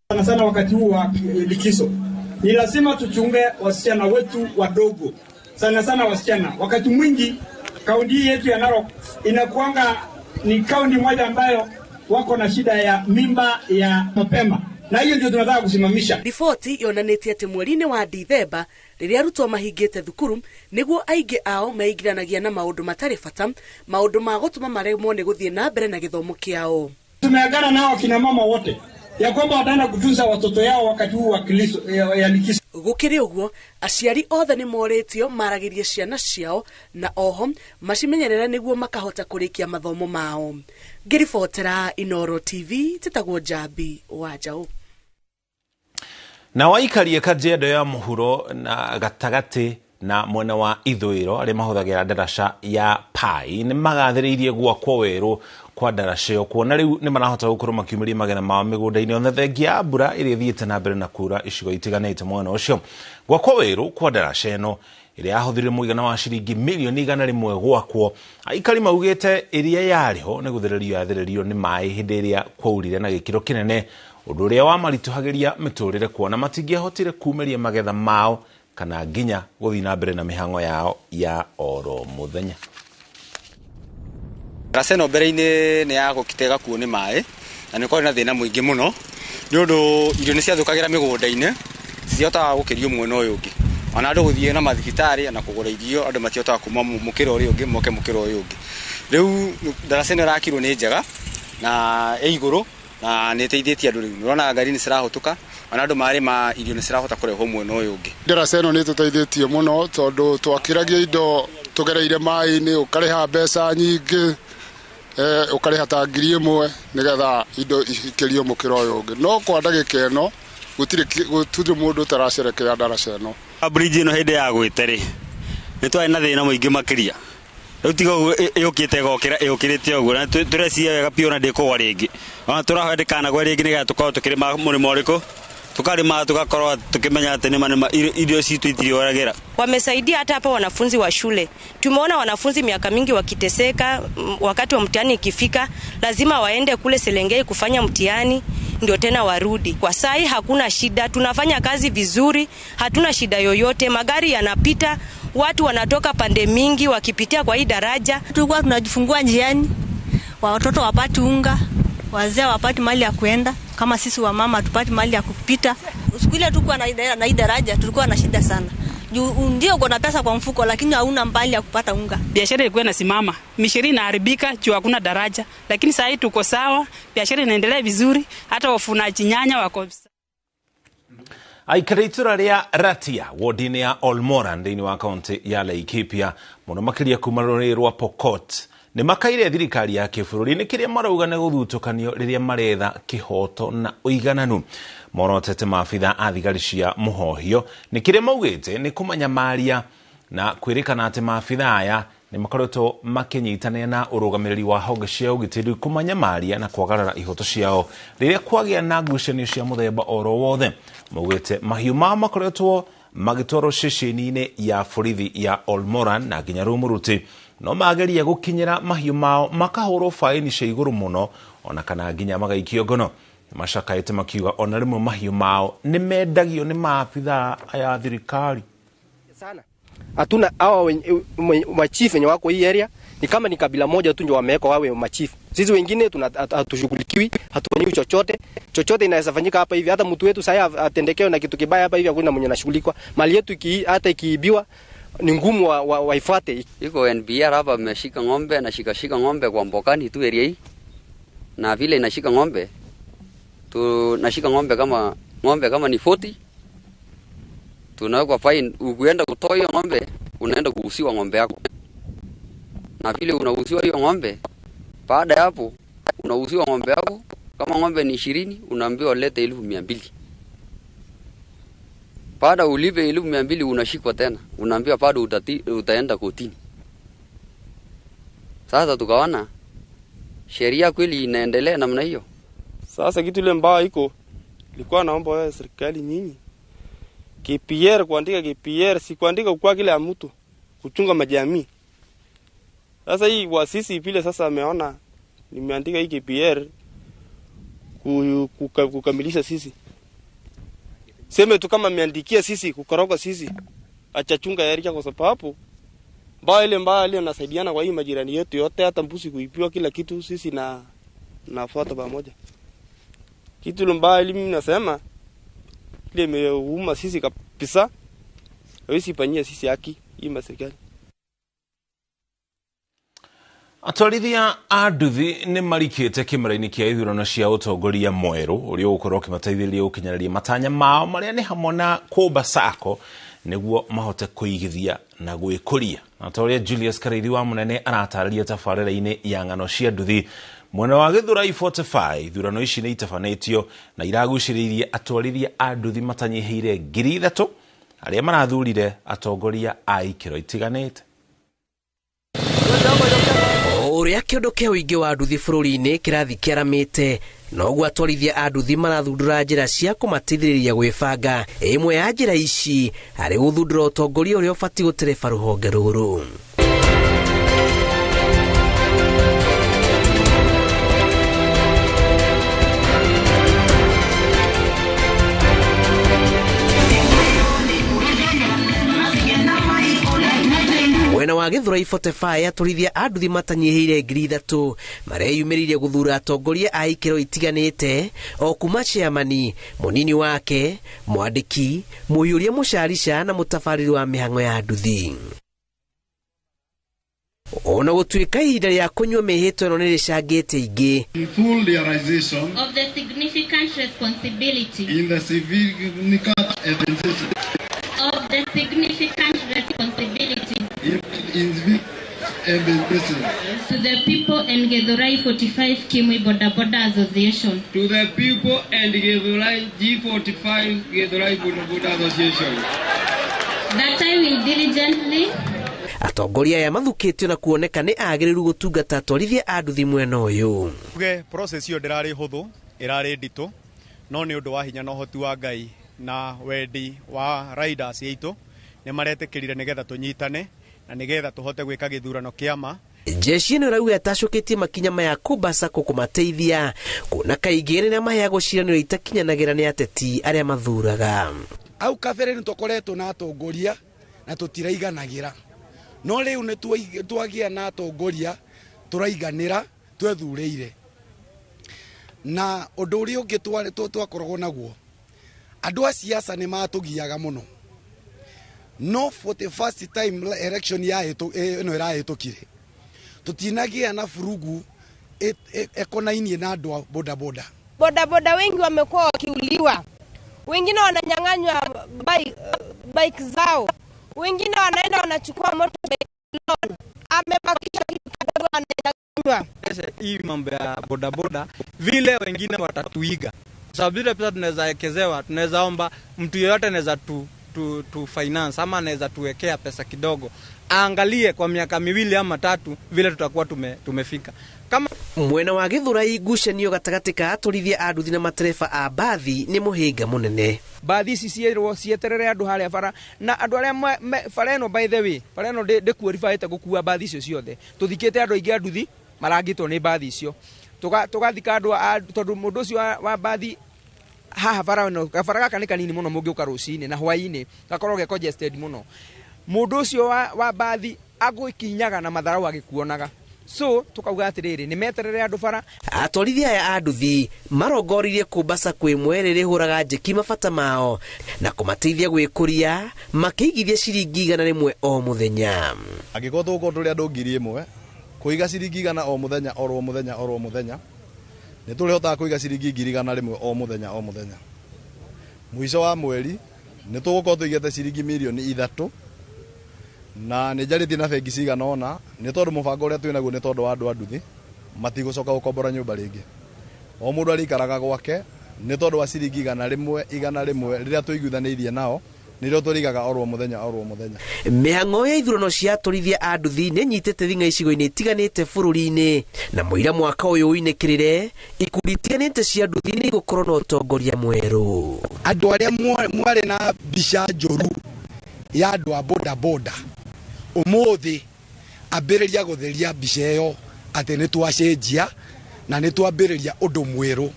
Sana sana wakati huu wa likizo ni lazima tuchunge wasichana wetu wadogo, sana sana wasichana. Wakati mwingi kaunti yetu ya Narok inakuanga ni kaunti moja ambayo wako na shida ya mimba ya mapema, na hiyo ndio tunataka kusimamisha. Riboti yonanĩtie atĩ mweri-inĩ wa Dithemba rĩrĩa arutwo mahingĩte thukuru nĩguo aingĩ ao meingĩranagia na maũndũ matarĩ bata, maũndũ ma gũtũma maremwo nĩ gũthiĩ na mbere na gĩthomo kĩao. Tumeagana nao kina mama wote ya kwamba wataenda kutunza watoto yao wakati huu wa ya likizo. Gũkĩrĩ ũguo aciari othe nĩ morĩtio maragĩrie ciana ciao na oho macimenyerere nĩguo makahota kũrĩkia mathomo mao. Ngĩribotera Inooro TV njĩtagwo Jambi wa Njaũ. Na waikarie Kajiado ya mũhuro na gatagatĩ na mwena wa ithũĩro arĩa mahũthagĩra ndaraca ya Pai nĩ magathĩrĩirie gwakwo werũ kwa ndaraca ĩyo kuona rĩu nĩ marahota gũkorwo makiumĩria magetha mao mĩgũnda-inĩ yothe thengia ya mbura ĩrĩa ĩthiĩte na mbere na kuura icigo itiganĩte mwena ũcio. Gwakwo werũ kwa ndaraca ĩno ĩrĩa yahũthĩrire mũigana wa ciringi mirioni 100 gwakwo, aikari maugĩte ĩrĩa yarĩ ho nĩ gũthererio yathererio nĩ maĩ hĩndĩ ĩrĩa kwaurire na gĩkĩro kĩnene, ũndũ ũrĩa wamaritũhagĩria mĩtũrĩre kuona matingĩahotire kumĩria magetha mao kana nginya gũthiĩ na mbere na mĩhang'o yao ya oro mũthenya. Ndaraca ĩno mbere-inĩ nĩ yagũkite ĩgakuo nĩ maĩ na nĩ kwarĩ na thĩna mũingĩ mũno nĩ ũndũ irio nĩ ciathũkagĩra mĩgũnda-inĩ, citihotaga gũkĩrio mwena ũyũ ũngĩ, ona andũ gũthiĩ na mathibitarĩ na kũgũra irio andũ matihotaga kuma mũkĩra ũrĩa ũngĩ moke mũkĩra ũyũ ũngĩ. Rĩu ndaraca ĩno ĩrakirwo nĩ njega na ĩ igũrũ na nĩ ĩteithĩtie andũ rĩu, nĩũrona ngari nĩ cirahũtũka ona andũ marĩma irio nĩ cirahota kũrehwo mwena ũyũ ũngĩ. Ndaraca ĩno nĩ ĩtũteithĩtie mũno tondũ twakĩragia indo tũgereire maĩ-inĩ, ũkarĩha mbeca nyingĩ, ũkarĩha ta 1000 nĩgetha indo ikĩrio mũkĩra ũyũ ũngĩ. No kwa ndagĩka ĩno gũtirĩ mũndũ ũtaracerekera ndaraca ĩno. Bridge ĩno hĩndĩ ya gwĩte rĩ nĩ twarĩ na thĩna mũingĩ makĩria, rĩu tiga ũguo ĩũkĩte ĩgokĩra ĩũkĩrĩte ũguo na tũreciria wega biũ ona ndĩkũgwa rĩngĩ, ona tũrahoya ndĩkanagwe rĩngĩ nĩgetha tũkorwo tũkĩrĩma mũrĩmo ũrĩkũ Tukalima tukakorwa tukimenya ati ni manema irio citu itirioragira. Wamesaidia hata hapa wanafunzi wa shule. Tumeona wanafunzi miaka mingi wakiteseka, wakati wa mtihani ikifika lazima waende kule Selengei kufanya mtihani ndio tena warudi. Kwa sai hakuna shida, tunafanya kazi vizuri, hatuna shida yoyote, magari yanapita, watu wanatoka pande mingi wakipitia kwa hii daraja. Tulikuwa tunajifungua njiani, watoto wapati unga, wazee wapati mali ya kuenda, kama sisi wa mama tupati mali ya kupita. Siku ile tulikuwa na hii daraja tulikuwa na shida sana. Ndio uko na pesa kwa mfuko lakini hauna mbali ya kupata unga. Biashara ilikuwa inasimama, mishiri inaharibika juu hakuna daraja, lakini sasa hivi tuko sawa, biashara inaendelea vizuri, hata wafunaji nyanya wako. Aikari itura ria Ratia wodi-inĩ ya Olmoran thĩinĩ wa kaunti ya Laikipia mũno makĩria kuma rũrĩrĩ rwa Pokot nĩ makaire thirikari ya kĩbũrũri nĩ kĩrĩa marauga nĩ gũthutũkanio rĩrĩa maretha kĩhoto na ũigananu. Morotete maabitha a thigari cia mũhohio nĩ kĩrĩa maugĩte nĩ kũmanyamaria na kwĩrĩkana atĩ maabitha aya nĩ makoretwo makĩnyitanĩra na ũrũgamĩrĩri wa honge cia ũgitĩri kũmanyamaria na kwagarara ihoto ciao rĩrĩa kwagĩa na ngucanio cia mũthemba oro wothe. Maugĩte mahiũ mao makoretwo magĩtwarwo ceceni-inĩ ya borithi ya Olmoran na nginya Rumuruti no mageria gũkinyĩra mahiũ mao makahũrwo faini cia igũrũ mũno ona kana nginya magaikio ngono. Macakaĩte makiuga ona rĩmwe mahiũ mao nĩ mendagio nĩ maabitha aya thirikari. Sana hatuna hawa machifu wenye wako hii area, ni kama ni kabila moja tu ndio wamewekwa wawe machifu. Sisi wengine hatushughulikiwi, hatufanyiwi chochote. Chochote inaweza fanyika hapa hivi, hata mtu wetu sasa atendekewe na kitu kibaya hapa hivi hakuna mwenye anashughulikwa. Mali yetu hata ikiibiwa ni ngumu waifuate. Iko NBR hapa ameshika ng'ombe na shika ng'ombe kwa mbokani tu area hii. Na vile inashika ng'ombe, tunashika ng'ombe kama ni 40. Tunawekwa fine, ukienda kutoa hiyo ng'ombe unaenda kuuziwa ng'ombe yako. Na vile unauziwa hiyo ng'ombe, baada ya hapo unauziwa ng'ombe yako, kama ng'ombe ni 20 unaambiwa lete 1200. Baada ulipe 1200 unashikwa tena, unaambiwa bado utaenda kotini. Sasa tukaona sheria kweli inaendelea namna hiyo. Sasa kitu ile mbaya iko, nilikuwa naomba wewe serikali nyinyi KPR kuandika KPR si kuandika kwa kila mtu kuchunga majamii. Sasa hii wasisi vile sasa ameona nimeandika hii KPR kukamilisha sisi. Sema tu kama ameandikia sisi kukoroga sisi achachunga area kwa sababu mbaya ile mbaya ile nasaidiana kwa hii majirani yetu yote, hata mbuzi kuipiwa kila kitu sisi na nafuata pamoja. Kitu mbaya ile mimi nasema ile imeuma sisi kabisa, hawezi fanyia sisi haki hii serikali. Atwarithia a nduthi nĩ marikĩte kĩmera-inĩ kĩa ithurano cia ũtongoria mwerũ ũrĩa ũgũkorwo ũkĩmateithĩrĩria gũkinyanĩria matanya mao marĩa nĩ hamwe na kũmba sacco nĩguo mahote kũigithia na gwĩkũria. Na ta ũrĩa Julius Karaithi wa Mũnene aratarĩria tabarĩra-inĩ ya ng'ano cia nduthi mwena wa Githurai 45, ithurano ici nĩ itabanĩtio na iragucĩrĩirie atwarithia a nduthi matanyihĩire 3,000 arĩa marathurire atongoria a ikĩro itiganĩte. Ũrĩa kĩondo kĩa ũingĩ wa nduthi bũrũri-inĩ kĩrathi kĩaramĩte noguo atwarithia a nduthi marathundũra njĩra cia kũmateithĩrĩria gwĩbanga. Ĩmwe ya njĩra ici arĩ gũthundũra ũtongoria ũrĩa ũbatiĩ gũtereba rũhonge rũrũ. Mwena wa Githurai 45 atwarithia a nduthi matanyihĩire 3,000 mareyumĩririe gũthura atongoria a ikĩro itiganĩte o kuma chairman, mũnini wake, mwandĩki, mũhiũria mũcarica na mũtabarĩri wa mĩhang'o ya nduthi. Ona gũtuĩka ihinda rĩa kũnyua mĩhĩtwa ĩno nĩ rĩcangĩte ingĩ. Full realization of the significant responsibility in the significant of the significant responsibility to the people and Githurai 45 Kimui Boda Boda Association. To the people and Githurai G45 Githurai Boda Boda Association. That I will diligently. Atongoria aya mathukĩtio na kuoneka nĩ agĩrĩru gũtungata atwarithia a nduthi mwena ũyũ. Uge process ĩyo ndĩrarĩ hũthũ, ĩrarĩ nditũ No nĩ ũndũ wa hinya na ũhoti wa Ngai na wendi wa riders itũ nĩ maretĩkĩrire nĩgetha tũnyitane na nĩgetha tũhote gwĩka gĩthurano kĩama. Jeshi ĩno ĩrauga ĩtacũkĩtie makinya maya Kumba Sacco kũmateithia kuona kaingĩ rĩrĩa maheagwo ciĩranĩro itakinyanagĩra nĩ ateti arĩa mathuraga. Au kabere nĩ tũkoretwo na atongoria na tũtiraiganagĩra, no rĩu nĩ twagĩa na atongoria tũraiganĩra twethurĩire. Na ũndũ ũrĩa ũngĩ twakoragwo naguo, andũ a siasa nĩ matũgiaga mũno, no for the first time election ya ĩno ĩrahĩtũkire tutinagia na furugu ekonainie na andũ a bodaboda. Bodaboda wengi wamekuwa wakiuliwa, wengine wananyang'anywa bike zao, wengine wanaenda wanachukua motorbike loan, amebakisha kitu kidogo ananyang'anywa. Hii mambo ya bodaboda vile wengine watatuiga, kwa sababu vile pesa tunaweza wekezewa, tunaweza omba mtu yeyote anaweza tu finance ama anaweza tuwekea pesa kidogo, aangalie kwa miaka 2 ama 3 vile tutakuwa tumefika. Kama mwena wa Githurai ngucanio gatagati ka atwarithia a nduthi na matereba a mbathi ni muhinga munene. Mbathi ici cierwo cieterere andu haria bara na andu aria bara ĩno, by the way, bara ĩno ndĩkuoribaĩte gũkua mbathi icio ciothe. Tũthikĩte andũ aingĩ a nduthi marangĩtwo nĩ mbathi icio, tũgathika andũ tondũ mũndũ ũcio wa mbathi haha bara ĩno, gabara gaka nĩ kanini mũno, mũngĩũka rũcinĩ na hwaĩ-inĩ gakorwo ge congested mũno. Mũndũ ũcio wa mbathi agũkinyaga na matharau agĩkuonaga. So tukauga atiriri ni meterere andu bara. Atwarithia aya a nduthi marongoririe Kumba Sacco ĩmwe rĩrĩa ĩhũraga njeki mabata mao na kũmateithia gwĩkũria makĩigithia ciringi 100 o mũthenya. Angĩkorwo tũgũkorwo tũrĩ andũ 1000 kũiga ciringi 100 o mũthenya oro mũthenya oro mũthenya, nĩ tũrĩhotaga kũiga ciringi 100 o mũthenya o mũthenya. Mũico wa mweri nĩ tũgũkorwo tũigĩte ciringi mirioni 3 na nĩ njarĩtie na bengi cigana ũna nĩ tondũ mũbango ũrĩa twĩnaguo nĩ tondũ wa andũ a nduthi matigũcoka gũkombora nyũmba rĩngĩ. O mũndũ arĩikaraga gwake nĩ tondũ wa ciringi 100 100 rĩrĩa tũiguithanĩirie nao nĩrĩo tũrĩigaga oro mũthenya oro mũthenya. Mĩhang'o ya ithurano cia atwarithia a nduthi nĩ nyitĩte thing'a icigo-inĩ itiganĩte bũrũri-inĩ, na mũira mwaka ũyũ ũinĩkĩrĩre ikundi itiganĩte cia nduthi nĩ igũkorwo na ũtongoria mwerũ. Andũ arĩa mwarĩ na mbica njũru ya andũ a bodaboda ũmũthĩ ambĩrĩria gũtheria mbica ĩyo atĩ nĩ twacenjia na nĩ twambĩrĩria ũndũ mwerũ.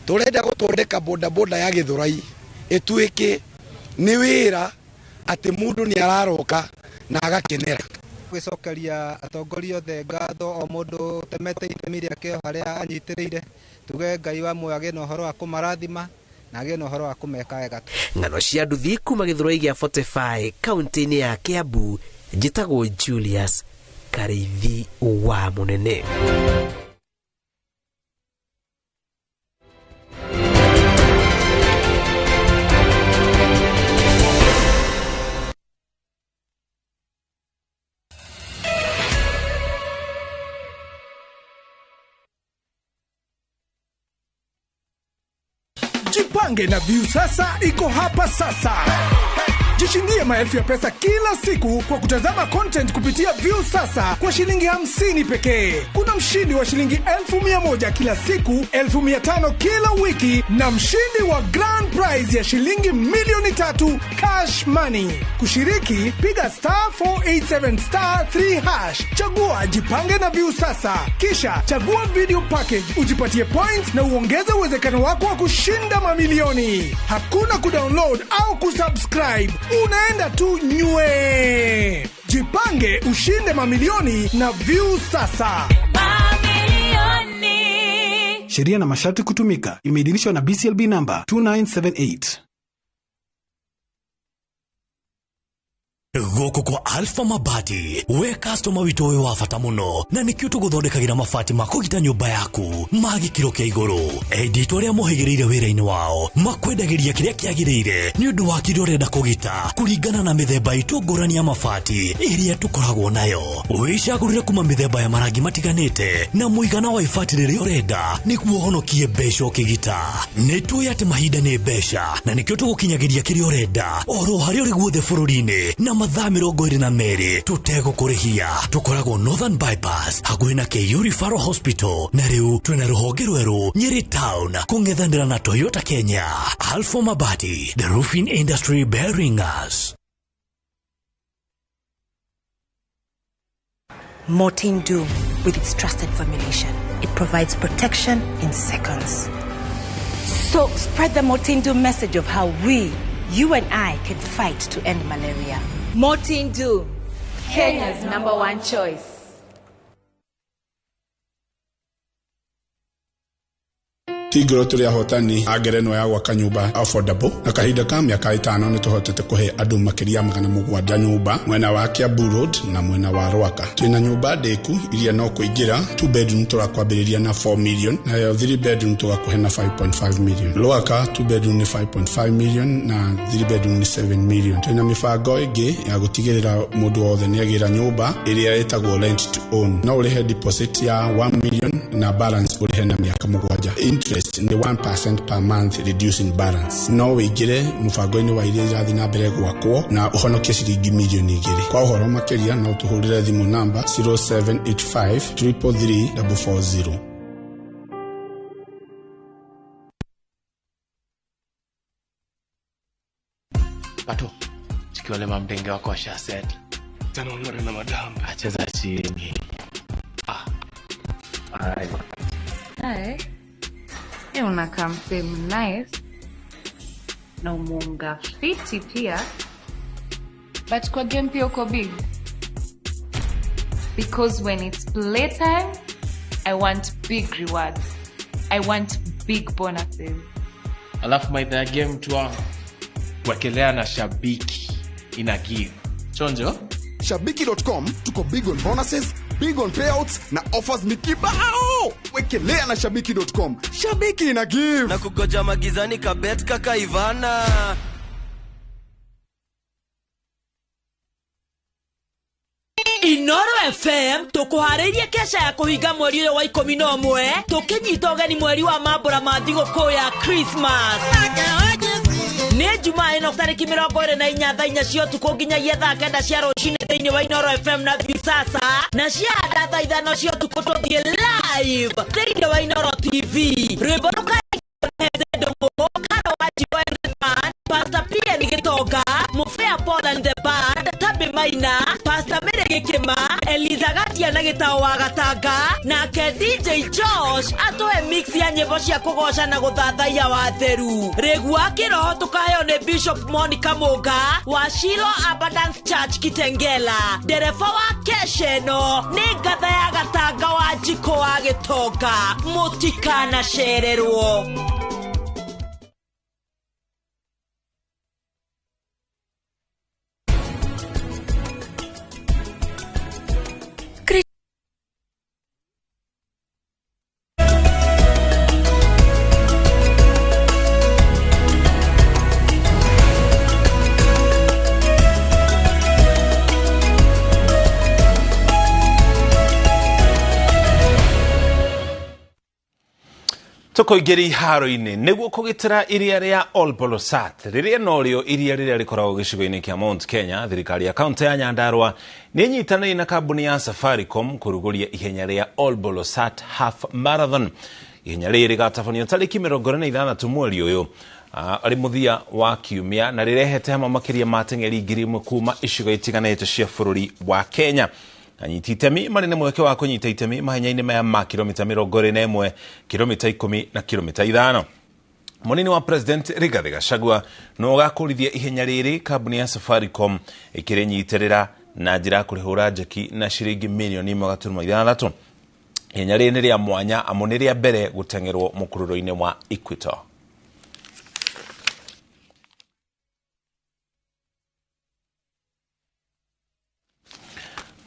Tũrenda gũthondeka bodaboda ya Githurai ĩtuĩke nĩ wĩra atĩ mũndũ nĩ araroka na agakenera. Gwicokeria atongoria othe ngatho, o mũndũ ũtemete itemi rĩake harĩa anyitĩrĩire, tuge Ngai wa muoyo agĩe na ũhoro wa kũmarathima na agĩe na ũhoro wa kũmeka wega. Ng'ano cia nduthi kuma Githurai gĩa 45 kaunti-inĩ ya Kiambu, njĩtagwo Julius Karithi wa Munene. Jipange na Viusasa iko hapa sasa. Jishindie maelfu ya pesa kila siku kwa kutazama content kupitia Viusasa kwa shilingi 50 pekee. Kuna mshindi wa shilingi 1,100 kila siku, 500 kila wiki na mshindi wa grand prize ya shilingi 3,000,000 cash money. Kushiriki, piga *487*3#. Chagua Jipange na Viusasa. Kisha chagua video package, ujipatie points na uongeze uwezekano wako wa kushinda mamilioni. Hakuna kudownload au kusubscribe. Unaenda tu nywe. Jipange ushinde mamilioni na Viusasa. Mamilioni. Sheria na masharti kutumika. Imeidhinishwa na BCLB number 2978. Gũkũ kwa Alpha Mabati, we customer witũ ũyũ wa bata mũno, na nĩkĩo tũgũthondekagĩra mabati ma kũgita nyũmba yaku ma gĩkĩro kĩa igũrũ. Endia itũ arĩa mohĩgĩrĩire wĩra-inĩ wao makwendagĩria kĩrĩa kĩagĩrĩire nĩ ũndũ wa kĩrĩa ũrenda kũgita kũringana na mĩthemba itũ ngũrani ya mabati ĩrĩa tũkoragwo nayo. Wĩcagũrĩre kuma mĩthemba ya marangi matiganĩte na mũigana wa ibati rĩrĩa ũrenda nĩguo ũhonokie mbeca ũkĩgita. Nĩ tũĩ atĩ mahinda nĩ mbeca na nĩkĩo tũgũkinyagĩria kĩrĩa ũrenda oro harĩa ũrĩ guothe bũrũri-inĩ na Mathaa 22 tũtegũkũrĩhia. Tũkoragwo Northern Bypass hakuhĩ na KU Referral Hospital, na rĩu twĩna rũhonge rwerũ Nyeri Town kũng'ethanĩra na Toyota Kenya. Alpha Mabati, the roofing industry bearing us. Mortein Doom, with its trusted formulation, it provides protection in seconds. So spread the Mortein Doom message of how we, you and I, can fight to end malaria. Mortein Doom, Kenya's #1 choice. Tigoro tũrĩ ahotani a ngerenwa ya gwaka nyũmba affordable na kahinda ka mĩaka 5 nĩ tũhotete kũhe andũ makĩria 700 nyũmba mwena wa Kiambu Road na mwena wa Rwaka. Twĩna nyũmba ndĩku iria no kũingĩra 2 bedroom tũrakwambĩrĩria na 4 million nayo 3 bedroom tũgakũhe na 5.5 million. Rwaka 2 bedroom nĩ 5.5 million na 3 bedroom nĩ 7 million. Twĩna mĩbango ĩngĩ ya gũtigĩrĩra mũndũ wothe nĩagĩra nyũmba ĩrĩa ĩtagwo rent to own. No ũrĩhe deposit ya 1 million na balance ũrĩhe na mĩaka 7. Interest ni 1% per month reducing balance. No wĩingĩre mũbango-inĩ wa iria irathiĩ na mbere gwakwo na ũhonokie ciringi milioni 2. Kwa ũhoro makĩria no tũhũrĩre thimũ namba 0785 333 440. Pato, chikiwale mamdenge wako washa set. Tena ungare na madamba. Acheza chini. Ai. Hi. Unakaa msee nice na umeunga fiti pia, but kwa game pia uko big, because when it's playtime I want big rewards, I want big bonuses. Alafu maitha ya game mtu wangu wekelea na Shabiki ina give chonjo. Shabiki.com tuko big on bonuses, big on payouts na offers ni kibao. Wekelea na Shabiki.com. Shabiki ina give. Na kugoja magizani kabet kaka Ivana. Inoro FM tukuharĩirie kesha ya kũhinga mweri ũyũ wa 11 tũkĩnyita ũgeni mweri wa mambũra ma thigũkũ ya Christmas. Nĩ Jumaa ĩno tarĩki 24 thaa 4 cia ũtukũ nginyagia thaa 9 cia rũcinĩ thĩinĩ wa Inoro FM na Viusasa, na cia thaa 5 cia ũtukũ tũthiĩ live thĩinĩ wa Inoro TV. Rwĩmbo rũkaigwo Pastor PN Gitonga, Mufea Paul and the Band, Tabi Maina, Pastor Mary Gikima, Eliza Gatia na Gitao wa Gatanga, nake DJ Josh atoe mix ya nyĩmbo cia kũgoca na gũthathaiya wa theru. Rĩgu wa kĩroho tũkaheo nĩ Bishop Monica Mũnga wa Shiloh Abundance Church Kitengela. Ndereba wa kesheno nĩ ngatha ya Gatanga wa Njiko wa Gĩtonga. Mũtikanacererwo. Tũkũingĩria iharo-inĩ nĩguo kũgitĩra iria rĩa Olbolosat rĩrĩa norĩo iria rĩrĩa rĩkoragwo gĩcigo-inĩ kĩa Mount Kenya. Thirikari ya kaunti ya Nyandarua nĩ ĩnyitanĩire na kambuni ya Safaricom kũrugũria ihenya rĩa Olbolosat Half Marathon. Ihenya rĩrĩ rĩgatabanio tarĩki 26 mweri ũyũ arĩ mũthia wa kiumia, na rĩrehete hamwe makĩria ma ateng'eri 1000 kuma icigo itiganĩte cia bũrũri wa Kenya. Anyiti itemi marĩ na mweke wa kũnyita itemi mahenya-inĩ maya ma kilomita 21, kilomita 10 na kilomita 5. Mũnini wa President Rigathi Gachagua no ũgakũrithia ihenya rĩrĩ kambuni ya Safaricom ĩkĩrĩnyitĩrĩra na njĩra ya kũrĩhũra njeki na ciringi milioni 1.6. Ihenya rĩrĩ nĩ rĩa mwanya amu nĩ rĩa mbere gũteng'erwo mũkururo-inĩ wa Equator.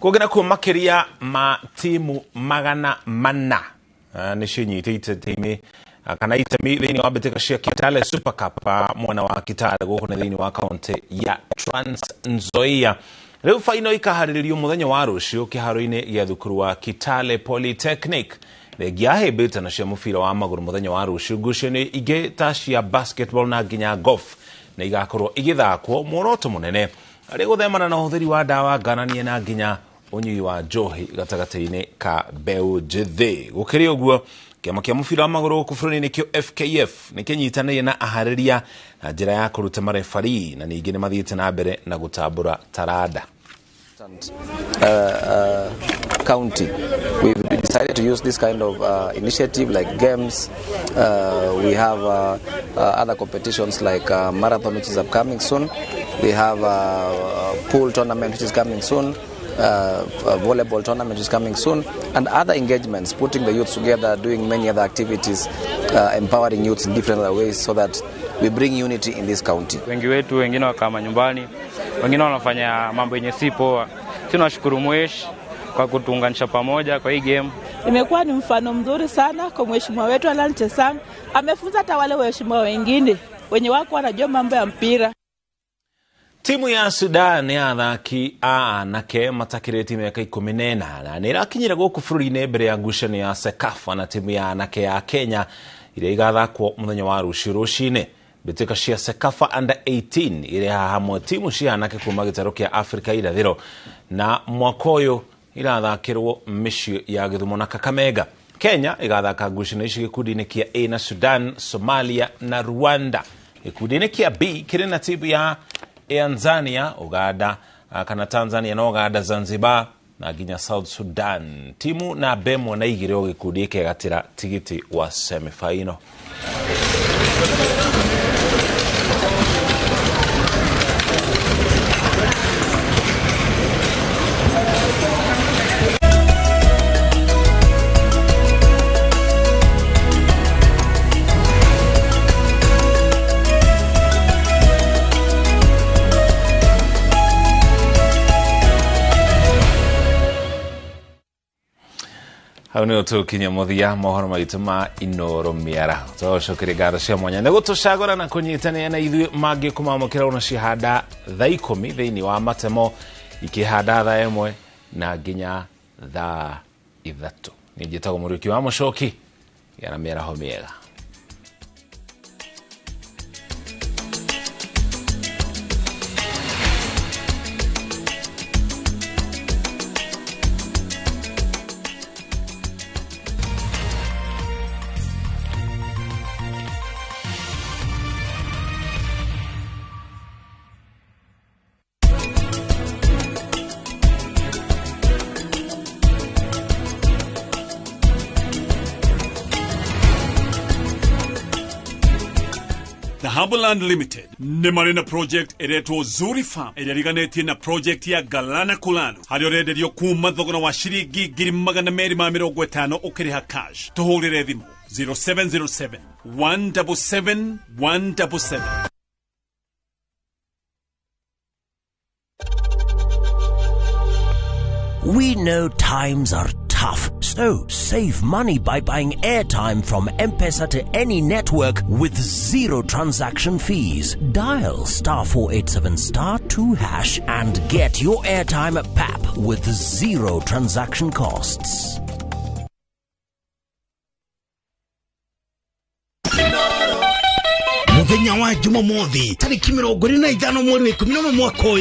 Kũngĩ nakuo makĩria ma timu 400 nĩcio inyitĩte itemi kana itemi thĩinĩ wa mbĩtĩka cia Kitale Super Cup mwena wa Kitale gũkũ nĩ thĩinĩ wa kaunti ya Trans Nzoia. Rĩu faino ikaharĩrĩrio mũthenya wa rũciũ kĩharo-inĩ gĩa thukuru wa Kitale Polytechnic. Rĩngĩ ya hĩmbĩtano cia mũbira wa magũrũ mũthenya wa rũciũ, ngucanio ingĩ ta cia basketball na nginya golf nĩ igakorwo igĩthakwo. Muoroto mũnene Harĩ gũthemana na ũhũthĩri wa ndawa ngananie na nginya ũnyui wa njohi gatagatĩ-inĩ ka mbeũ njĩthĩ. Gũkĩrĩ ũguo, kĩama kĩa mũbira wa magũrũ gũkũ bũrũri-inĩ nĩkĩo FKF nĩ kĩnyitanĩire na aharĩria na njĩra ya kũruta marebari na ningĩ nĩ mathiĩte na mbere na gũtambũra taranda. County. We've decided to use this kind of initiative like games. We have other competitions like marathon, which is upcoming soon. We have a pool tournament, which is coming soon. A volleyball tournament is coming soon, and other engagements, putting the youths together, doing many other activities, empowering youths in different other ways so that we bring unity in this county. Wengi wetu wengine wakaa nyumbani, wengine wanafanya mambo yenye si poa. Tunashukuru Mwesh kwa kutuunganisha pamoja kwa hii game. Imekuwa ni mfano mzuri sana kwa mheshimiwa wetu Alan Chesang. Amefunza hata wale waheshimiwa wengine wenye wako wanajua mambo ya mpira. Timu ya Sudan ya athaki a anake matakĩrĩtie mĩaka 18 nĩ ĩrakinyĩra gũkũ bũrũri-inĩ mbere ya ngucanio ya CECAFA na timu ya anake ya Kenya iria igathakwo mũthenya wa rũciũ rũcinĩ. Mbĩtĩka cia CECAFA Under 18 irehaga hamwe timu cia anake kuma gĩtarũ kĩa Afrika irathĩro na mwaka ũyũ irathakĩrwo mĩciĩ ya Gĩthumo na Kakamega. Kenya igathaka ngucanio ici gĩkundi-inĩ kĩa A na Sudan, Somalia na Rwanda. Gĩkundi-inĩ kĩa B kĩrĩ na timu ya Tanzania, Uganda, kana Tanzania na Uganda, Zanzibar na nginya South Sudan. Timu na bemwe na igĩrĩ o gĩkundi ĩkegatĩra tigiti wa semifinal. Hau nĩ tũkinya mũthia mohoro maitũ ma Inoro Mĩara. Tũcokerie ngatho cia mwanya nĩ gũtũcagũra na kũnyitanĩra na ithuĩ mangĩ kũmamũkĩra ona cihanda thaa 10 thĩinĩ wa matemo ikĩhanda thaa 1 na nginya thaa 3. Niĩ njĩtagwo Mũriũki wa Mũcoki, gĩa na mĩaraho mĩega. Dhahabuland Limited nĩ marĩ na project ĩretwo Zuri Farm ĩrĩa ĩriganĩtie na project ya Galana Kulalu harĩa ũrenderio kuma thogora wa ciringi 250,000 ũkĩrĩha cash. Tũhũrĩre thimũ 0707 177 177. We know times are tough, so save money by buying airtime from M-Pesa to any network with zero transaction fees. Dial *487*2# and get your airtime at PAP with zero transaction costs. Muthenya wa Jumamothi tariki 25 mweri wa 11 mwaka ũyũ.